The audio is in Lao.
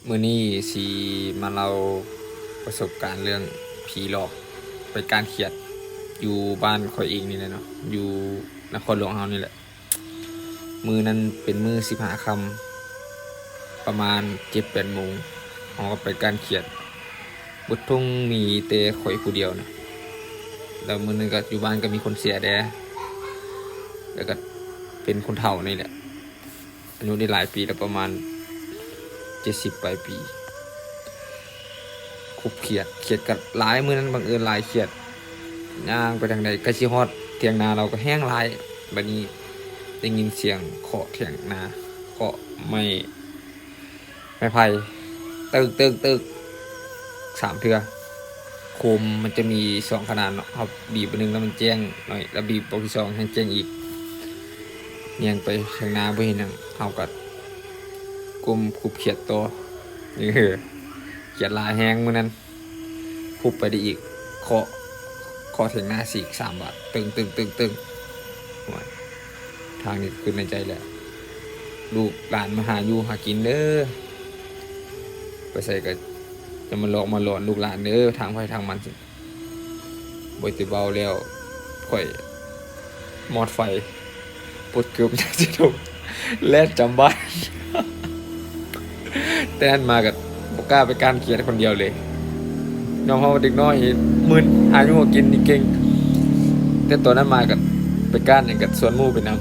ມື້ນີ້ຊິມາເລົ່າປະສົບການເລື່ອງຜີຫຼອກໄປກ້ານຂຽດ ຢູ່ບ້ານຂ້ອຍເອງນີ້ແຫຼະເນາະ ຢູ່ນະຄອນຫຼວງເຮົານີ້ແຫຼະ. ມື້ນັ້ນເປັນມື້ສິບຫ້າຄ່ຳ ປະມານເຈັດແປດໂມງ ເຮົາກໍໄປກ້ານຂຽດ ເບິດທົ່ງມີແຕ່ຂ້ອຍຜູ້ດຽວນະ. ແລ້ວມື້ນັ້ນກໍຢູ່ບ້ານກໍມີຄົນເສຍແດ່ ແລ້ວກໍເປັນຄົນເຖົ້ານີ້ແຫຼະ ອາຍຸໄດ້ຫຼາຍປີແລ້ວ ປະມານເຈັດສິບປາຍປີ. ຄຸບຂຽດ ຂຽດກໍຫຼາຍ ມື້ນັ້ນບັງເອີນຫຼາຍຂຽດ ຍ່າງໄປທາງໃດ ໃກ້ຊິຮອດຖຽງນາລາວກໍແຮງຫຼາຍ. ບາດນີ້ໄດ້ຍິນສຽງເຄາະຖຽງນາ ເຄາະໄມ້ ໄມ້ໄຜ່ ຕຶກໆໆ ສາມເທື່ອ. ໂຄມມັນຈະມີສອງຂະໜາດເນາະ ເຮົາບີບອັນໜຶ່ງແລ້ວມັນແຈ້ງໜ້ອຍ ແລ້ວບີບບອກທີສອງແຮງແຈ້ງອີກ. ແຍງໄປທາງໜ້າບໍ່ເຫັນຫຍັງ ເຮົາກໍກົ້ມຄຸບຂຽດຕໍ່. ເອີ ຂຽດຫຼາຍແຮງມື້ນັ້ນ ຄຸບໄປໄດ້ອີກ ເຄາະ ເຄາະຖຽງນາຊິອີກສາມບາດ ຕຶງໆໆໆ. ໂອ້ຍ ທາງນີ້ຄິດໃນໃຈແຫຼະ ລູກຫຼານມາຫາຢູ່ຫາກິນເດີ ໄປໃສກໍຢ່າມາຫຼອກມາຫຼອນລູກຫຼານເດີ ທາງໃຜທາງມັນ. ບໍ່ໄດ້ເວົ້າແລ້ວ ຂ້ອຍມອດໄຟ ປົດເກີບ ແລ່ນຈຳບ້ານ. ແຕ່ນັ້ນມາກໍບໍ່ກ້າໄປກ້ານຂຽດຄົນດຽວເລີຍ ຍ້ອນເຮົາເດັກນ້ອຍມຶນ ຫາຢູ່ຫາກິນນີ້ເກັ່ງ. ແຕ່ຕອນນັ້ນມາກໍໄປກ້ານຫຍັງກໍຊວນໝູ່ໄປນຳ